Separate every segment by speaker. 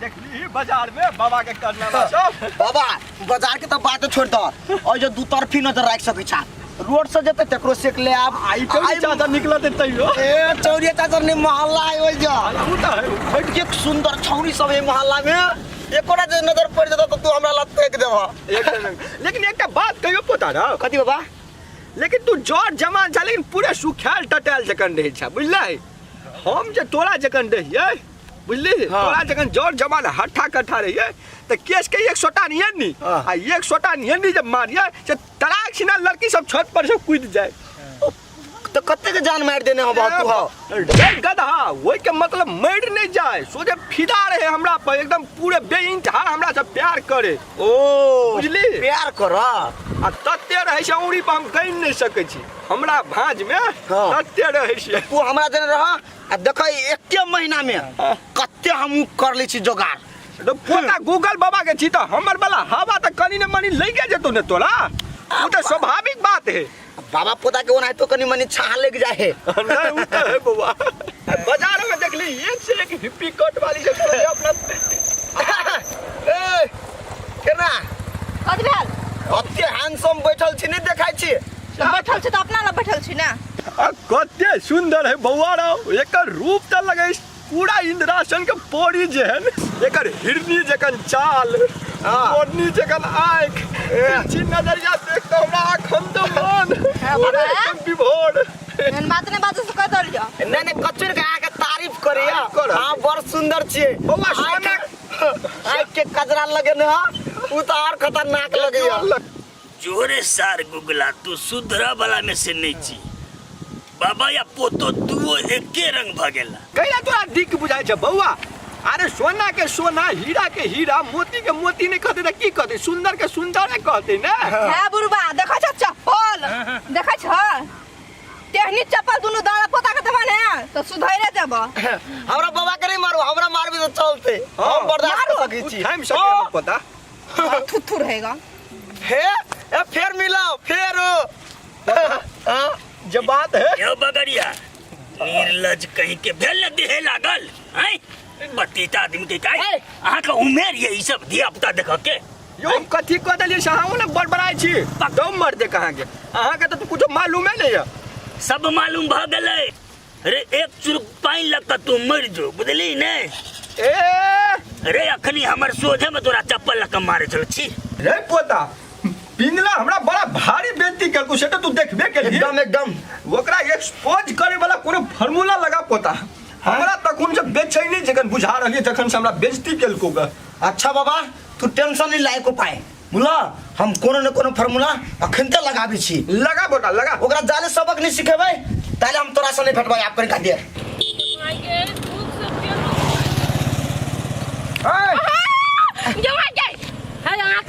Speaker 1: देखली बाजार में बाबा के करनामा सब।
Speaker 2: बाबा, बाजार के तो बात छोड़ दो, और जो दू तरफी नजर राख सकै छा, रोड से जेते तकरो सेक ले आब।
Speaker 1: आई चौरी चादर निकलत है तैयो।
Speaker 2: ए चौरी चादर ने मोहल्ला है ओइ जा।
Speaker 1: उ त है।
Speaker 2: हट के सुंदर छौरी सब है मोहल्ला में, एकोटा जे नजर पड़ जेता तो तू हमरा लत फेंक देबा।
Speaker 1: एकदम। लेकिन एकटा बात कहियो पोता ना।
Speaker 2: कथी बाबा?
Speaker 1: लेकिन तू जर जमान छा, लेकिन पूरे सुखायल टटायल जकन रहै छा, बुझलै? हम जे तोरा जकन रहियै, बुझली?
Speaker 2: हाँ।
Speaker 1: तोरा जखन जर जमान हट्ठा कट्ठा रहियै तऽ केस के एक सोटा नियन नी।
Speaker 2: हाँ।
Speaker 1: आ एक सोटा नियन नी जब मारियै से तराक छिना लड़की सब छत पर से कूद जाए।
Speaker 2: तो कते के जान मार देने हो बाबा तू? हो
Speaker 1: रे गधा, ओहि के मतलब मर नहीं जाए, सोझे फिदा रहे हमरा पर, एकदम पूरे बेइंतहा हमरा से प्यार करे।
Speaker 2: ओ
Speaker 1: बुझली?
Speaker 2: प्यार कर।
Speaker 1: आ तते रहै छै औरी पर हम गनि नहि सकै छी, हमरा भाँज में
Speaker 2: हाँ।
Speaker 1: तते रहै छै।
Speaker 2: तू हमरा देने रह आ देखै एके महीना में कते हम कर लै छी जोगाड़।
Speaker 1: तो पोता गूगल बाबा के छी तऽ हमर वाला हवा तऽ कनी ने मनी लगे जेतौ ने तोरा, ओ तऽ स्वाभाविक बात है।
Speaker 2: बाबा पोता के ओनाहितो कनी मनी छाह लग जाए है।
Speaker 1: नहीं उ तऽ है बौआ। बाजार में देखली एक से एक हिप्पी कट वाली जे तोरे अपना।
Speaker 2: ए केना
Speaker 3: कथी भेल?
Speaker 2: कते हैंडसम बैठल छी, नहीं देखाइ छी?
Speaker 3: बैठल छी तऽ अपना लग बैठल छी ने।
Speaker 1: आ कते सुंदर है बौआ रौ, एकर रूप तऽ लगै पूरा इंद्रासन के पौड़ी जेहन, एकर हिरनी जकन चाल, मोरनी जकन आँख, तिरछी नजरिया देख तऽ हमरा अखन तऽ मन पूरा एकदम विभोर।
Speaker 3: एहन बात नहि बाजै से कहि देलियौ।
Speaker 2: नहीं नहीं, कचुर के आके तारीफ करिया।
Speaker 1: तारीफ कर।
Speaker 2: हाँ, बड़ सुंदर छियै।
Speaker 1: बौआ, सोना
Speaker 2: आँख के कजरा लगे ने, उ तऽ और खतरनाक लगैया।
Speaker 4: जोरे सार गुगला, तू सुधरा वाला में से नहीं छी। बाबा या पोतो दुओ एके रंग भ गेला।
Speaker 1: कैला तोरा दिक बुझाइ छै बौआ? अरे सोना के सोना, हीरा के हीरा, मोती के मोती नहीं कहते तऽ की कहते? सुंदर के सुंदर कहते ने।
Speaker 3: हे बुढ़बा, देखै छ चप्पल? देखै छ तेहनी चप्पल? दुनू दादा पोता के देबा ने तऽ सुधैरे देब।
Speaker 2: हमरा बाबा के नहीं मारू, हमरा मारबी तो चलते, हम बर्दाश्त कर सकै छी।
Speaker 1: थामि सकै हम पोता।
Speaker 3: थुथु रहेगा।
Speaker 2: हे ए फेर मिलाओ फेर। हाँ
Speaker 1: जे बात है।
Speaker 4: यो बगड़िया निर्लज कहीं के भेल न देहे लागल हैं बतीता आदमी के काय अहाँ के उमेर ये ई सब धिया पुता देख के।
Speaker 1: यो हम कथी कह देलियै से अहाँ ने बड़बड़ाइ छी। दम मर दे कहाँ के, अहाँ के तऽ कुछो मालूमे नहीं है।
Speaker 4: सब मालूम भ गेलै रे, एक चुरुक पानि लग के तू मर जो, बुझली ने?
Speaker 1: ए
Speaker 4: रे अखनी हमर सोझे में तोरा चप्पल लग के मारे छलो छी।
Speaker 1: रे पोता पिंगला हमरा बड़ा भारी बेइज्जती केलको, से तऽ तू देखबे केलही।
Speaker 2: एकदम एकदम।
Speaker 1: ओकरा एक्सपोज करे वाला कोनो फार्मूला लगा पोता। हमरा तखन से बेचैनी जखन बुझा रहलियै जखन से हमरा बेइज्जती केलको ग।
Speaker 2: अच्छा बाबा, तू टेंशन नहीं लायक उपाय बुझला, हम कोनो ने कोनो फार्मूला अखन ते लगाबै छी।
Speaker 1: लगा बोटा लगा।
Speaker 2: ओकरा जाले सबक नहीं सिखेबै ताले हम तोरा से नहीं भेटबै आप करी खातिर।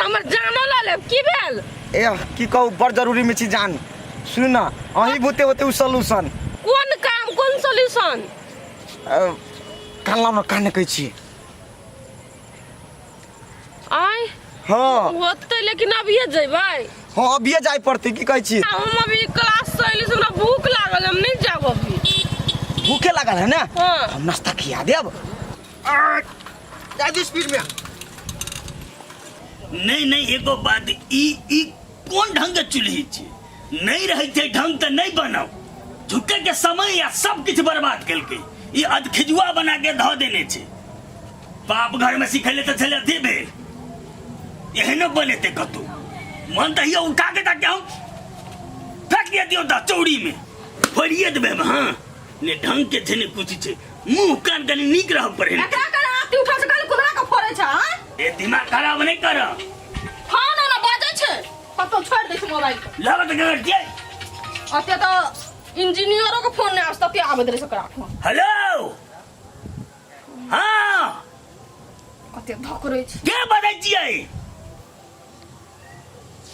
Speaker 5: हमर जानो लऽ लेब की भेल?
Speaker 2: ए की कहू, बड़ जरूरी में छी जान। सुन ना, अहीं बुते होते उ सॉल्यूशन।
Speaker 5: कोन काम, कोन सॉल्यूशन?
Speaker 2: कान लाउ ना, कान कहै छी।
Speaker 5: आय
Speaker 2: हाँ
Speaker 5: होतै, लेकिन अभिये जेबै।
Speaker 2: हाँ अभिये जाय पड़तै, की कहै छी?
Speaker 5: हम अभी क्लास से अयली से हमरा भूख लागल, हम नहीं जाब अभी।
Speaker 2: भूखे लागल है ना?
Speaker 5: हाँ।
Speaker 2: हम नाश्ता खिया देब। जाय स्पीड में।
Speaker 4: नहीं नहीं, एगो बात ई ई कोन ढंग के चूल्ही छी? नहीं रहै छै ढंग तऽ नहीं बनाउ। झूठे के समय या सब किछु बर्बाद केलकै। ई अधखिजुआ बना के धऽ देने छै। बाप घर में सिखेले तऽ छलै अथी भेल, एहनो बनेतै कतौ। मन तऽ हिया उठा के ताकि हम फेंक दिया दियौ तऽ चौड़ी में फोड़िए देबै हम। हाँ ने ढंग के छै ने कुछ छै, मुंह कान कनी नीक रहब पड़े।
Speaker 3: एकरा कर आती उठा से कल कुदरा के फोड़े छ। हां
Speaker 4: ए दिमाग खराब नहीं कर।
Speaker 3: फोन ना बाजे छै, कतौ छोड़ दे छै मोबाइल के।
Speaker 4: लगत के दिए।
Speaker 3: अते तो इंजीनियरो के फोन नहीं आस तते आबैत रहे सकरा फोन।
Speaker 4: हेलो हाँ
Speaker 3: कते धकरै छै।
Speaker 4: के बजै छियै?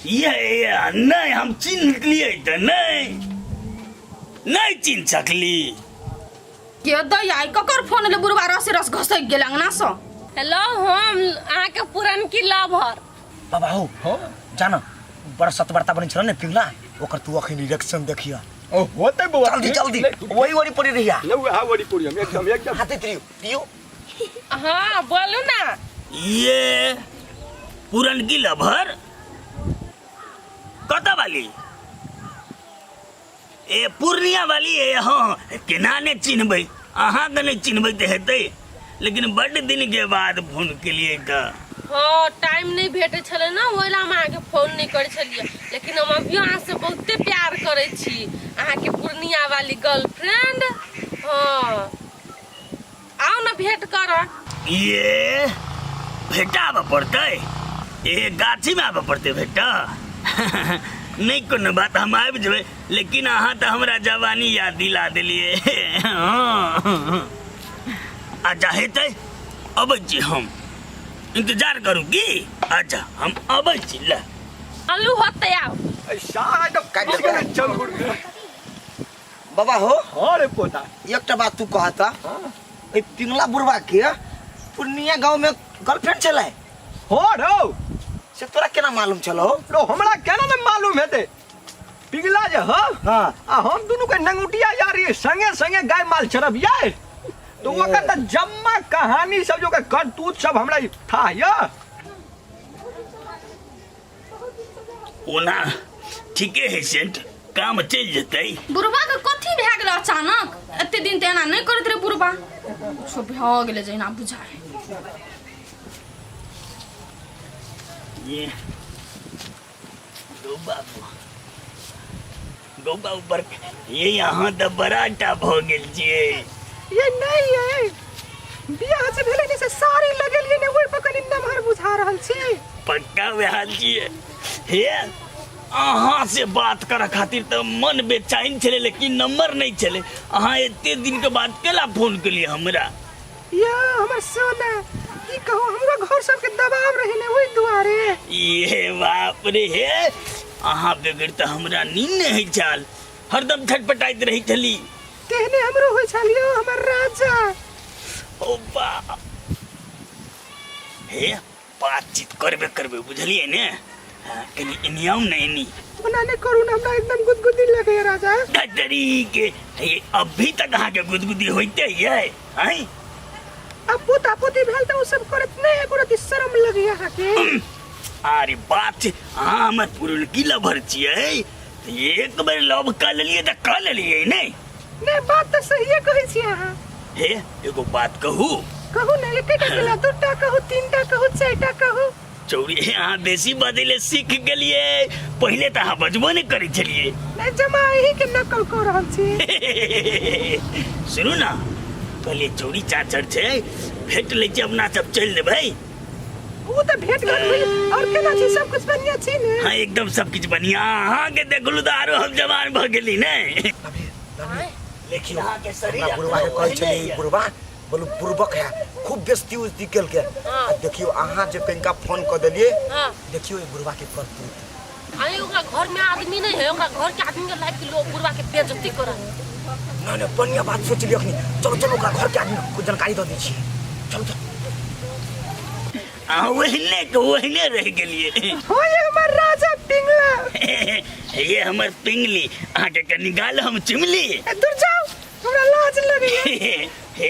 Speaker 4: ये ये नहीं हम चिन्ह लिए तऽ नहीं नहीं चिन्ह सकली।
Speaker 3: के दैया ई ककर फोन एलै? बुढ़बा रसे रस घसकि गेल अंगना सँ।
Speaker 5: हेलो, हम अहाँके पुरनकी लवर।
Speaker 2: बाबा हो जाना बड़ा सतबरता बनै छल ने पिंगला, ओकर तू अखन रिएक्शन देखिया।
Speaker 1: ओ होतै बौआ।
Speaker 2: जल्दी जल्दी, वही वही पड़ी रहिया।
Speaker 1: नहीं वही वही पड़ी हम एकदम एकदम।
Speaker 2: हाथे त्रियो दियो।
Speaker 5: हाँ बोलू ना।
Speaker 4: ये पुरनकी लभर कतऽ वाली ए पूर्णिया वाली ए हाँ केना नहि चिन्हबै अहाँके नहि चिन्हबै तऽ हेतै लेकिन बड्ड दिनके बाद फोन केलियै तऽ
Speaker 5: हाँ टाइम नहीं भेटे छलै ना ओहि ला हम अहाँके फोन नहीं करै छलियै लेकिन हम अभियो अहाँसँ बहुते प्यार करै छी अहाँके पूर्णिया वाली गर्लफ्रेंड हाँ आउ ना भेंट करऽ
Speaker 4: ये भेटा आबऽ पड़तै ए गाछीमे आबऽ पड़तै भेटा नहि कोनो बात हम आबि जेबै लेकिन अहाँ तऽ हमरा जवानी याद दिला देलियै हँ। अच्छा हेतै अबै छी हम इंतजार करू की अच्छा हम अबै छी ले
Speaker 5: आलू होतै आउ
Speaker 1: सारा तो
Speaker 2: काटि देलकै।
Speaker 1: चल गुड़
Speaker 2: बाबा हो
Speaker 1: हाँ रे पोता
Speaker 2: एकटा बात तू कहता ए पिंगला बुढ़वा के पूर्णिया गांव में गर्लफ्रेंड छलै
Speaker 1: हाँ रौ
Speaker 2: से तोरा केना मालूम छलो
Speaker 1: रो हमरा केना ने मालूम हेतै पिघला जे ह
Speaker 2: हाँ
Speaker 1: आ हम दुनू के नंगुटिया यारी संगे संगे गाय माल चरबियै तो ओकर त जम्मा कहानी सब जो करतूत सब हमरा था य
Speaker 4: ओना ठीके है सेठ काम चलि जेतै
Speaker 3: बुढ़वा के कथी भए गेलै अचानक एते दिन तऽ एना नहि करैत रहै बुढ़वा कुछो भए गेलै जहिना बुझाय
Speaker 4: ये गौ बाबू गौ बाबू पर ये यहाँ तऽ बड़ा टा भऽ गेल छियै
Speaker 6: ये नहीं ये बियाह से भेलै ने से साड़ी लगेलियै ने ओहि पर कनि नमहर बुझा रहल छी
Speaker 4: पक्का वएह छियै हे अहाँ से बात करऽ खातिर तऽ मन बेचैन छलै लेकिन नंबर नहि छलै अहाँ एते दिन के बाद केला फोन केलियै हमरा
Speaker 6: या हमर सोना की कहू हमरा घर सबके दबाव रहे ने ओहि दुआरे
Speaker 4: ये बाप रे हे अहाँ बगैर तऽ हमरा नींद नहि होइ छल हरदम छटपटाइत रहै छली
Speaker 6: तेहने हमरो होइ छल यौ हमर राजा
Speaker 4: ओ बाप हे बातचीत करबे करबे बुझलियै ने हाँ, कनि एनी आउ ने एनी
Speaker 6: ओना नहि करू ने हमरा एकदम गुदगुदी लगैया राजा
Speaker 4: डडरी के हे अभी तक अहाँके गुदगुदी होइते ये हैं
Speaker 6: अब पोता पोती भेल तऽ ओ सब करत नहि एको रति शरम लगैया अहाँके
Speaker 4: अरे बात छै अहाँ हमर पुरनकी लभर छियै तऽ एक बेर लव कऽ लेलियै तऽ कऽ लेलियै नहि
Speaker 6: नहि बात तऽ सहिए कहै छी अहाँ
Speaker 4: हे एगो बात कहू
Speaker 6: कहू ने एकेटा केला दूटा कहू तीनटा कहू चारिटा कहू
Speaker 4: चौरी हे अहाँ बेसी बजै लए सीख गेलियै पहिले तऽ अहाँ बजबो नहि करै छलियै
Speaker 6: नहि जमा अही के नकल कऽ रहल छी
Speaker 4: सुनू ने कहलियै चौरी चाचर छै भेट लै छी अपना सब चलि देबै
Speaker 6: ओ तऽ भेट घाट भेल और केना छी सब कुछ बढ़िया छी ने
Speaker 4: हाँ एकदम सब किछु बढ़िया अहाँके देखलू तऽ आरो हम जवान भऽ गेली ने
Speaker 2: लेकिन
Speaker 4: अहाँके शरीर
Speaker 2: हमरा बुढ़वा के कहै छलै ई बुढ़वा बोलू बुड़बक है खूब बेस्ती उस्ती केलकै आ देखियौ अहाँ जे कनिका फोन कऽ देलियै
Speaker 5: हाँ।
Speaker 2: देखियौ ई बुढ़वा के करतूत
Speaker 5: अरे ओकरा घर में आदमी नहीं है ओकरा घर के आदमी के लाइक के लोग बुढ़वा के बेइज्जती करत
Speaker 2: नहीं नहीं बढ़िया बात सोचलियै अखनी चलो चलो ओकरा घर के आदमी को जानकारी दऽ दै छियै चलो चलो
Speaker 4: अहाँ ओहने के ओहने रहि गेलियै
Speaker 6: हो ये हमर राजा पिंगला
Speaker 4: ये हमर पिंगली अहाँके कनि गाल हम चुमली
Speaker 6: ए, दूर जाओ हमरा लाज लगैया
Speaker 4: हे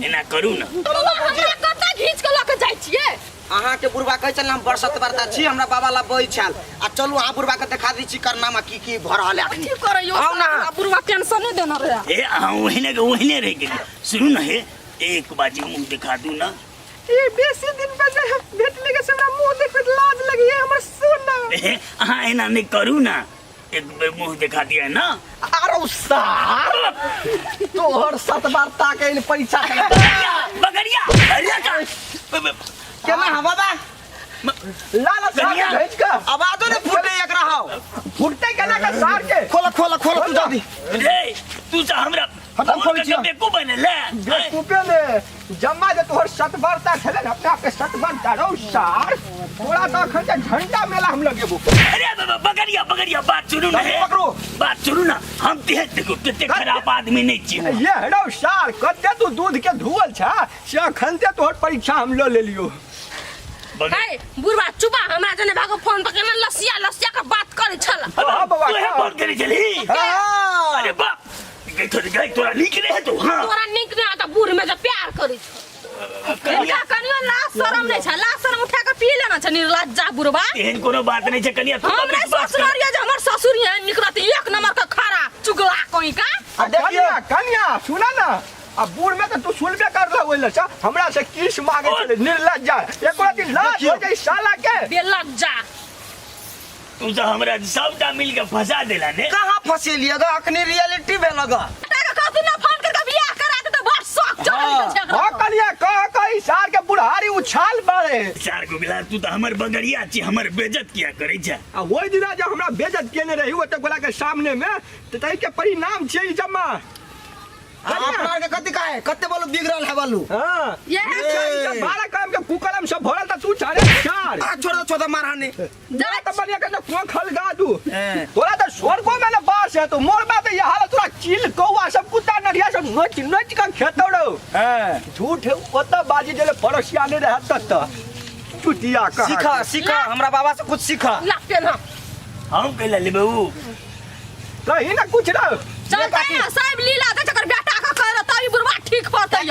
Speaker 4: एना करू ने
Speaker 3: हमरा कतऽ घीच के लऽ के जाइ छियै
Speaker 2: अहाँके बुढ़वा कहै छल हम बरसत बरता छी हमरा बाबा ला बहै छल आ चलू अहाँ बुढ़वा के देखा दै छी करनामा की की भऽ रहल है अखनी
Speaker 3: की करैयो
Speaker 2: आउ ना।
Speaker 3: बुढ़वा टेंशन नहि देने रहै
Speaker 4: हे अहाँ ओहने के ओहने रहि गेलियै सुनू ने हे एक बाजी मुँह देखा दू ने
Speaker 6: ये बेसी दिन पर जे भेटले के से हमरा मुंह देखबे लाज लगैया हमर सोना
Speaker 4: हे अहाँ एना नहि करू ने एक बेर मुँह देखा दिया ना
Speaker 1: अरे सार तोहर सत बार ताके पैसा
Speaker 4: बगरिया अरे का
Speaker 2: केना हा बाबा
Speaker 1: लाल सार
Speaker 4: कनिया।
Speaker 1: भेज के
Speaker 2: आवाजो ने फूटे एकरा हाउ
Speaker 1: फुटते केना के सार के
Speaker 2: खोल खोल खोल तू जल्दी
Speaker 4: रे तू तो हमरा
Speaker 1: खत्म
Speaker 4: फोन
Speaker 1: करै
Speaker 4: करके
Speaker 1: छियौ।
Speaker 4: बेवकूफ बनेले
Speaker 1: बेवकूफे ने जम्मा जे तोहर सतबरता छलै ने अपना आपके सतबरता रौ सार तोरा तऽ अखन जे झंडा मेला हम लगेबो
Speaker 4: अरे बाबा बगरिया बगरिया बात सुनू ना हे
Speaker 1: पकड़ू।
Speaker 4: बात सुनू ना हम ते देखो कते खराब आदमी नहीं छियै
Speaker 1: ये रौ सार कते तू दूध के धुअल छा से अखन ते तोहर परीक्षा हम लऽ लेलियो
Speaker 5: हे बुढ़वा चुपा हमरा जने भागो फोन पर केना लसिया लसिया के बात करै छल
Speaker 1: हाँ बाबा,
Speaker 4: तोहे
Speaker 1: हाँ।
Speaker 4: फोन करै छली
Speaker 2: हाँ।
Speaker 4: अरे बाप गई तोरा गई तोरा नीक रहे तो हाँ
Speaker 5: तोरा नीक नहि आता बूढ़ में जे प्यार करै छौ हिनका कनियो लाज शरम नहि छै लाज शरम उठा के पी लेना छै निर्लज्जा बुढ़बा
Speaker 4: एहन कोनो बात नहीं छै कनिया तू
Speaker 5: हम
Speaker 4: तऽ
Speaker 5: नहीं
Speaker 4: विश्वास
Speaker 5: सोच
Speaker 4: कर।
Speaker 5: रहियै जे हमर ससुर एहन निकलत एक नंबर के खरा चुगला कहीं का
Speaker 2: आ देखियो
Speaker 1: कन्या कन्या सुना ना आ बूढ़ में तो तू सुनबे कर रहा ओइ लचा हमरा से किस मांगे छले निर्लज्जा एको दिन लाज हो जाई साला के
Speaker 5: बेलज्जा
Speaker 4: तू तऽ हमरा सबटा मिल के फंसा देला ने
Speaker 2: कहाँ फसेलिए ग अखनी रियलिटी भेल ग
Speaker 5: बेटा के कहतु ना फोन करके बियाह करा दे तऽ बड़ शौक चढ़ल छै एकरा
Speaker 1: हाँ कन्या कह कह सार के बुढ़ारी उछाल मारे
Speaker 4: चार गुगला तू तऽ हमर बगरिया छी हमर बेजत किया करै छै
Speaker 1: आ ओहि दिना जब हमरा बेजत केने रही ओते गोला के सामने में तऽ ताहि के परिणाम छै ई जमा
Speaker 2: अपना आर के कथी काहे कते बोलू बिगड़ल है बोलू
Speaker 1: हाँ
Speaker 5: यह
Speaker 1: ई बारह काम के कुकरम सब भरल तऽ तू चारे चार
Speaker 2: आ छोड़ दो छोड़ दो मारहानी
Speaker 1: जा तऽ बढ़िया के तो खल गा दू
Speaker 2: हैं।
Speaker 1: तोरा तऽ स्वर्गो में ने बास है तो मोर बात ये हालत तोरा चील कौआ सब कुत्ता नढ़िया सब नोच नोच के खेतो रहो झूठ ओतऽ बाजी देले पड़ोसिया नहीं रहे तत चुतिया कहाँ
Speaker 2: सीखा सीखा हमरा बाबा से कुछ सीखा
Speaker 5: ला पेन्ह
Speaker 4: हम कैला लेबै उ
Speaker 1: कहीं ना कुछ रहो
Speaker 5: चल ना साहेब लीला दे जकर बेटा के कह रहा तभी बुढ़वा ठीक होतै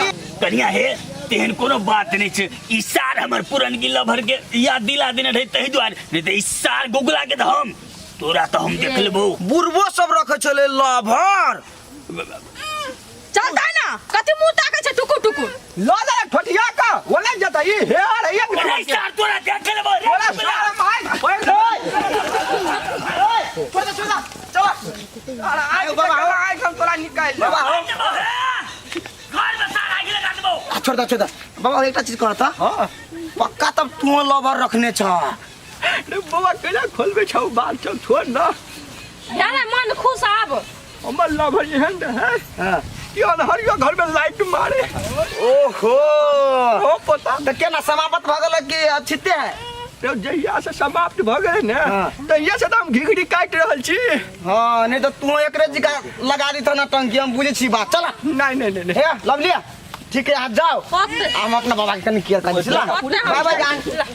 Speaker 4: कनिया हे तेहन कोनो बात नहीं छै ई सार हमर पुरनकी लभर के याद दिला देने रहे तहि दुआरे नहीं तऽ ई सार गुगला के तऽ हम तोरा तऽ हम देख लेबो
Speaker 2: बुढ़बो सब रखे छले लभर
Speaker 5: चलतै ना कथी मुंह ताकै छै टुकुर टुकुर
Speaker 1: ल जा ठोटिया का ओला जता ई हेर एक
Speaker 4: अरे सार तोरा देख लेबो रे
Speaker 1: तोरा
Speaker 4: गुगला।
Speaker 1: सार मार पैर
Speaker 2: छोड़ दे छोड़ दे चलो
Speaker 1: अरे आइ बाबा आइ हम तोरा निकाल लेब।
Speaker 2: बाबा
Speaker 4: आगि देबो, हे। घर में सार आगि लगा देबो
Speaker 2: आ, छोड़ दे छोड़ दे बाबा एकटा चीज कहता
Speaker 1: हाँ
Speaker 2: पक्का तब तू लभर रखने छ
Speaker 1: अरे बौआ केना खोलबे छौ बाल छौ छोड़ ना
Speaker 5: जाने मन खुश आब
Speaker 1: हमर लभर एहन रहै
Speaker 2: हाँ।
Speaker 1: कि अन्हरियो घर में लाइट मारे
Speaker 2: ओहो
Speaker 1: ओ पता
Speaker 2: तऽ केना समाप्त भऽ गेल कि अछिते है
Speaker 1: तो जहिया से समाप्त भऽ गेलै ने
Speaker 2: हाँ।
Speaker 1: तहिया से तऽ हम घिघरी काटि रहल छी
Speaker 2: हाँ नहीं तो तू एकरे जिका लगा दी ना टंकी हम बुझे छी बात चला
Speaker 1: नहीं नहीं नहीं नहीं
Speaker 2: हे लवलिया ठीक है आप जाओ
Speaker 5: होते
Speaker 2: हम अपना बाबा के कनी केयर कर ला
Speaker 5: होते
Speaker 2: बाय बाय जान
Speaker 5: ला।